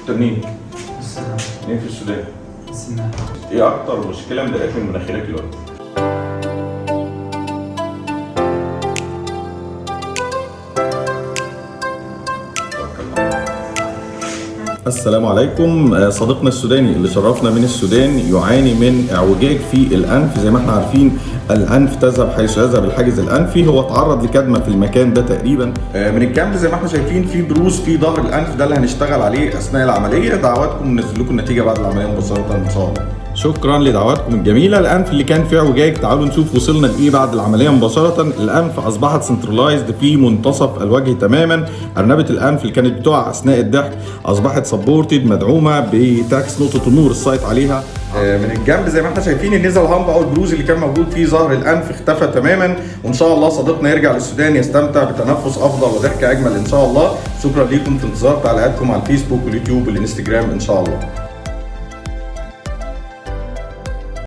انت منين؟ السلام. منين في السودان؟ السنان. ايه اكتر مشكلة مضايقاك من مناخيرك دلوقتي؟ السلام عليكم. صديقنا السوداني اللي شرفنا من السودان يعاني من اعوجاج في الانف. زي ما احنا عارفين الانف تذهب حيث يذهب الحاجز الانفي. هو تعرض لكدمه في المكان ده تقريبا. من الجنب زي ما احنا شايفين في بروز في ظهر الانف، ده اللي هنشتغل عليه اثناء العملية. دعواتكم ننزل لكم النتيجة بعد العملية مباشرة ان شاء الله. شكرا لدعواتكم الجميلة. الانف اللي كان فيه اعوجاج تعالوا نشوف وصلنا لايه بعد العملية مباشرة. الانف اصبحت centralized في منتصف الوجه تماما. ارنبه الانف اللي كانت بتقع اثناء الضحك اصبحت supported مدعومة بتعكس نقطة النور ال site عليها. من الجنب زي ما احنا شايفين ال nasal hump او البروز اللي كان موجود في ظهر الانف اختفى تماما، وان شاء الله صديقنا يرجع للسودان يستمتع بتنفس افضل وضحكه اجمل ان شاء الله. شكرا لكم، في انتظار تعليقاتكم على الفيسبوك واليوتيوب والانستجرام ان شاء الله.